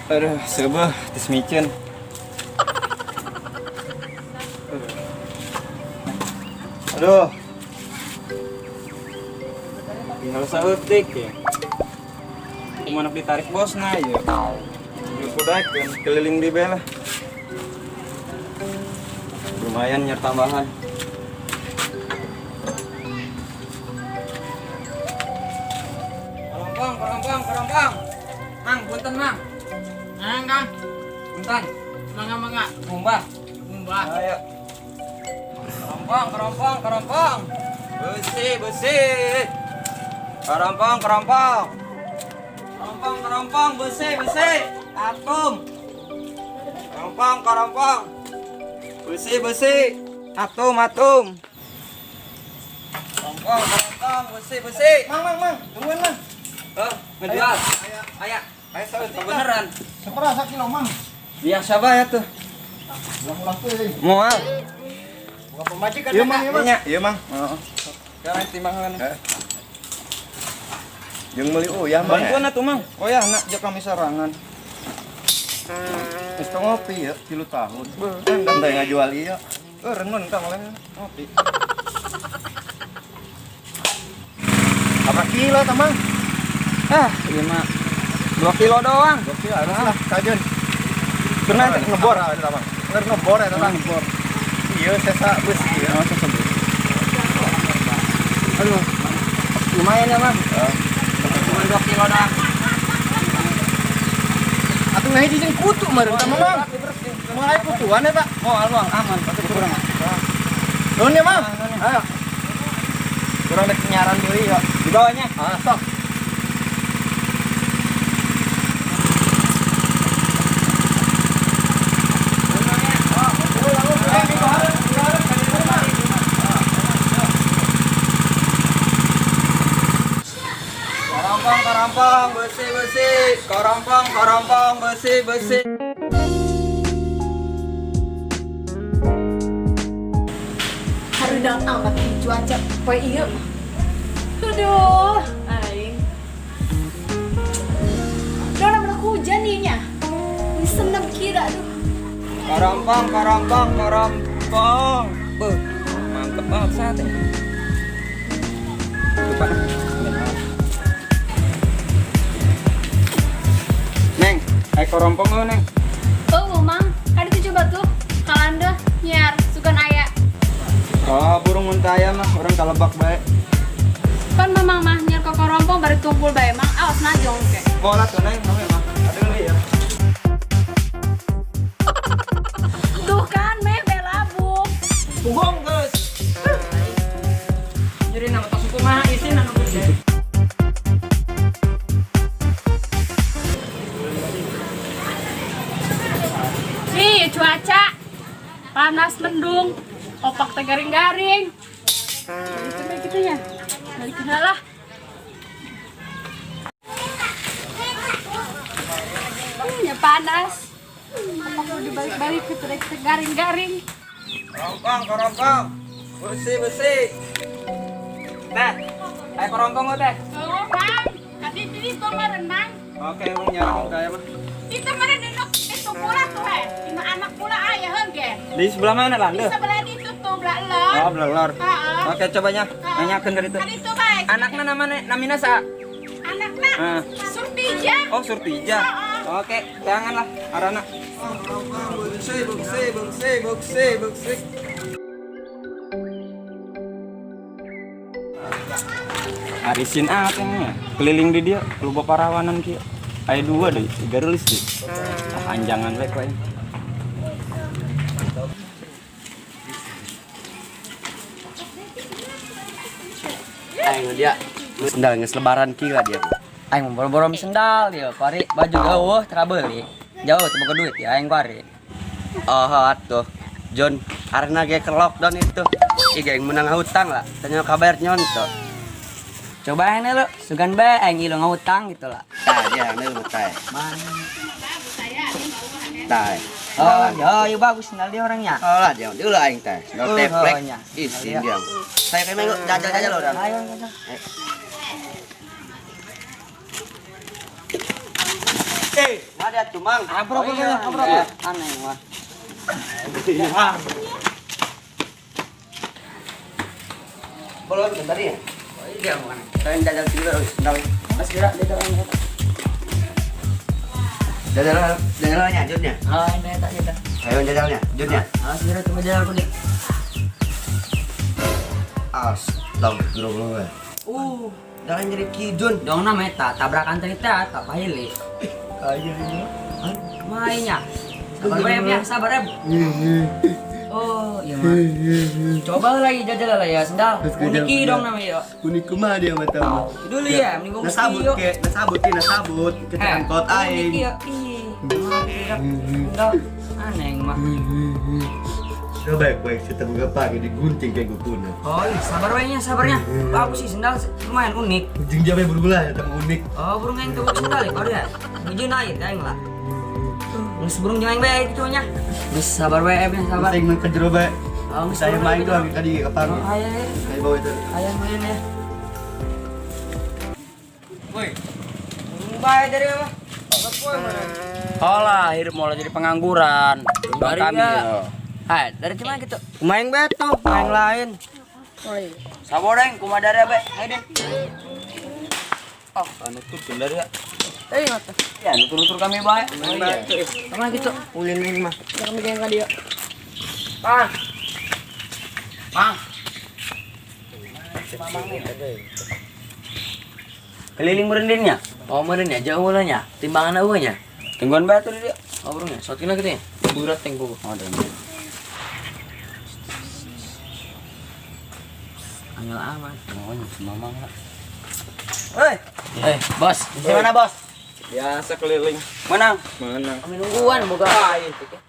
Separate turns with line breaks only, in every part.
Aduh, seubeuh tis miceun. Aduh. Tinggal saeutik ya. Kumaha ditarik bosna ya. Kudakeun keliling di bela. Lumayan nyer tambahan. Korompong, korompong, korompong. Mang, punten, Mang.
Mang, Kang.
Punten.
Mangga, mangga.
Ngumbah.
Ngumbah.
Ayo. Kerompong, kerompong, kerompong. Besi, besi. Kerompong, kerompong. Kerompong, kerompong, besi, besi. Atom. Kerompong, kerompong. Besi, besi. Atom, atom. Kerompong, kerompong, besi, besi.
Mang, mang, mang, tungguin, mang.
Oh, ngejual. Aya.
Ayo saeutik.
Kebeneran.
Sabaraha kilo, mang?
Biasa bae tuh.
Ulah-ulah teuing.
Moal.
Buka pemajikan. Iya, mang, iya, mang. Iya, mang.
Heeh. Sekarang timbang heula.
Heeh. Jeung meuli uyah, mang.
Bantuan atuh, Mang. Oh ya, nak jeung kami sorangan.
Geus teu ngopi ya, 3 tahun. Kan teh ngajual ieu.
Renun kang oleh ngopi.
Apa kilo tah, mang?
Ah, ieu mah 2 kilo doang.
2 kilo harus lah, kajeun.
Pernah
ngebor eta, Mang. Keur ngebor eta, Mang.
Ngebor.
Ieu sesa beusi ieu.
Oh, sesa beusi. Aduh. Lumayan ya, Mang. Cuma 2 kilo doang.
Atuh ngahiji jeung kutu meureun tah, Mang. Moal aya kutuan eta.
Moal, moal aman, pasti kurang.
Nuhun ya, Mang. Ayo. Kurang dek nyaran deui ya.
Di bawahnya.
Ah, sok.
Karampong, karampong, besi, besi. Karampong, karampong, besi, besi.
Harudang amat di cuaca poe ieu. Aduh, aing. Udah udah hujan nih nya. Ini seneng kira aduh.
Karampong, karampong, karampong. Beuh, mantep banget sate. Lupa. Neng, ayo korompong lu, Neng.
Oh, Mang, ada tuh coba tuh. Kalanda nyiar sukan aya.
Oh, burung muntah mah orang kalebak bae.
Pan mamang mah nyiar ke korompong bari tumpul bae, Mang. Awas najong ke.
Bola tuh, Neng, kamu mah. Ada lu ya.
Tuh kan, meh belabung.
Punggung, geus. Nyeri nama tos kumaha isin anu gede.
Ih, cuaca panas mendung, opak teh garing-garing. Gitu mah gitu ya. Balik heula lah. Ya panas. Opak udah dibalik-balik ke teh garing-garing.
Korompong, korompong. Besi, besi. Teh, ayo korompong lu, teh.
Oh, Mang. Tadi ini tuh mah renang.
Oke, emang nyarang kayak mah.
Itu mana duduk itu pula tuh, he. Ini anak pula ayah hengge.
Di sebelah mana, Lande?
Di sebelah itu tuh, belah lor.
Oh, belah lor.
Heeh.
Oke, cobanya. Nanyakeun dari itu.
Kan itu baik.
Anaknya namanya namina sa?
Anaknya
Ah.
Surtija.
Oh, Surtija.
Heeh.
Oke, jangan lah, arana. Besi, besi, besi, besi, besi. Arisin apa nih? Keliling di dia, lupa parawanan kia. Ayo dua deh, tiga rilis deh. Ah, anjangan baik lain.
Aing dia sendal geus lebaran ki lah dia.
Aing mau boro-boro sendal dia, kuari baju jauh teu beli. Jauh teu boga duit ya aing kuari.
Oh atuh. John, karena ge ke lockdown itu. Ih geng menang hutang lah. Tanya kabar nyonto.
Coba ini lu, sugan bae aing ilu ngahutang gitu lah.
Tah dia ini lu tah.
Mana?
Tah.
Oh, ya, ya bagus sendal dia orangnya.
Oh lah dia, dia ulah aing teh. Sendal
Oh,
teplek.
nya.
Ih, sin dia. Saya kayak minggu jajal-jajal orang.
Ayo, jajal.
Nah dia tuh Mang.
Amprok
iya,
amprok.
Aneh mah. Boleh bentar ya? Iya, bukan. Saya jajal dulu, sendal.
Mas kira dia jalan.
Jajal jajalnya, Junnya.
Ah, ini tak kita.
Ayo jajalnya, Junnya.
Ah, segera cuma jalan aku nih.
Astagfirullah. Jalan jadi kijun.
Dong nama eta tabrakan teh teh tak pahili.
Kayaknya.
Mainnya. Sabar bae ya, sabar ya. Oh, iya mah. Coba lagi jajal lah ya, sendal. Uniki dong namanya yo.
Unik kumaha dia mah tahu.
Dulu ya, mending gua
Nasabut ke, nasabut ke, nasabut ke angkot aing.
Uniki ya. Ih. Sendal aneh mah.
Coba baik kita buka pagi digunting kayak gukuna.
Oh, iya, sabar wae nya, sabarnya. Bagus sih sendal lumayan unik.
Ujung jamnya berulah ya, tapi unik.
Oh, burung yang tuh sendal ya, baru ya. Nuju naik, aing lah. Geus burung jeung aing bae kitu nya. Geus sabar wae nya, sabar.
Saya main ke jero bae.
Oh, geus
Saya
sabar
main
wae,
doang tadi ke pagi.
Oh, aya aya.
Saya bawa itu.
Aya main ya. Woi. Burung bae dari mah.
Olah, hidup mulai jadi pengangguran. Bang
Dari
kami.
ya. Hai, dari cuma gitu.
Main beto, main lain.
Saboreng kumaha dari bae. Ayo Den.
Oh, nutur dari ya.
Eh, mata.
Ya, nutur-nutur kami bae.
Main beto.
Kemana gitu?
Ulin ini mah.
Kami jangan dia.
Bang.
Mang. Keliling merendinnya.
Oh, meureun ya jauh lah nya. Timbangan eueuh nya.
Tungguan batu dia.
Oh, burungnya. Sotina gitu ya. Burat teng buku.
Oh, ada.
Angel aman.
Oh, mamang lah.
Hei,
Eh, bos.
di mana bos?
Biasa keliling. Menang. Menang.
Kami nungguan boga.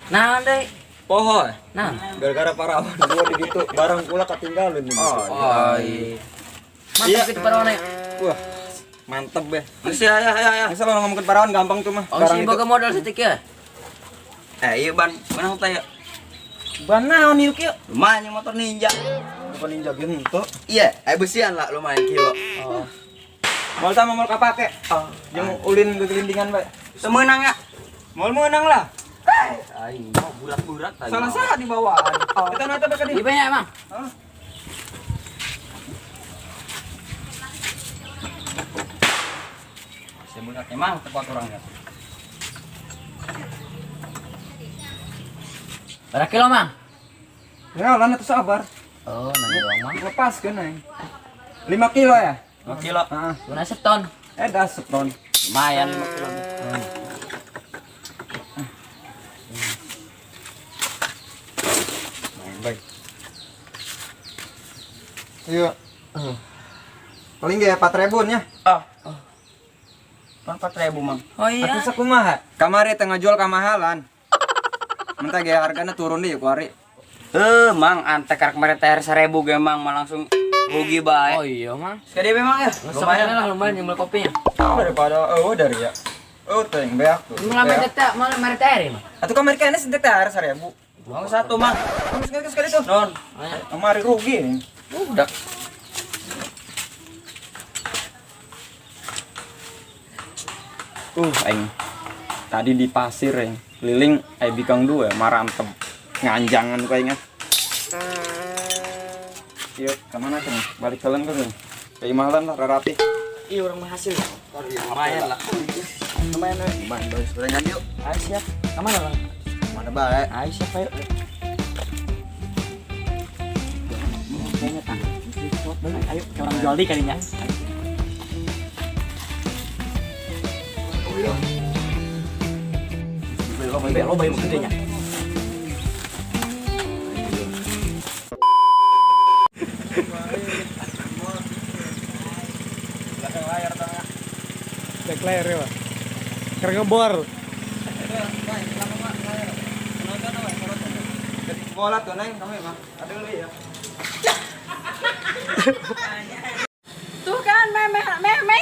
Nah, deh.
Pohon.
Nah.
Gara-gara parawan gua di gitu barang pula ketinggalan nih.
Oh, iya. Mantap gitu parawan ya.
Wah, mantep be. Bisa ya ya ya. Bisa lo ngomongin parawan gampang tuh mah.
Oh, sih boga modal setik ya.
Eh, iya ban, mana teh ya? Ban naon ieu kieu? Lumayan yang motor Ninja.
Bukan ninja gitu.
Iya, besian lah lumayan kilo.
Oh.
Mau sama mau kapake.
Oh.
Jeung ulin kegelindingan bae. Semenang ya? Mau menang lah.
Aing mau burat-burat tadi.
Salah salah di bawah. Kita nonton ke
Iya banyak emang.
Sebulat emang tepat orangnya.
Berapa kilo, Mang?
Ya, lah itu sabar.
Oh, nanya doang, Mang.
Lepas kan, Neng. 5 kilo ya? 5 kilo. Heeh.
Guna seton.
Eh, dah seton. Lumayan 5 kilo. Baik.
Iya. Paling gak 4.000 nya.
Ah. Pan 4.000, Mang.
Oh iya.
Atuh sakumaha? Kamari tengah jual kamahalan. Mentah ge hargana turun deh kuari. Mang antek karek kemarin TR 1000 ge Mang mah langsung rugi bae.
Oh iya, Mang.
Sekali memang ya.
Lumayan lah, lumayan nyembel kopinya.
Daripada oh dari ya. Oh teng beak tuh.
Mulai teh, mulai mari teh, Mang.
Atuh kamari kayaknya sedek TR 1000. Mau satu, Mang. Sekali sekali tuh. Non. Kamari rugi. Udah. Aing. Tadi di pasir, aing. Keliling aing bikang dua marantem. Nganjangan kayaknya. Yuk, kemana kan? Balik jalan kan? Kayak mahalan lah, rapi.
Iya, orang mah hasil.
Lumayan lah.
Lumayan, eh.
Lumayan bagus gorengan yuk.
Ayo siap. Kemana, Bang?
Mana bae?
Ayo siap, ayo. Kayaknya tang. Ayo, kayak orang jual di kalinya. Lo bayar gedenya.
Layar ya, Pak. Keur ngebor.
Bola tuh neng, kamu mah. Ada lu ya.
Tuh kan meme meme.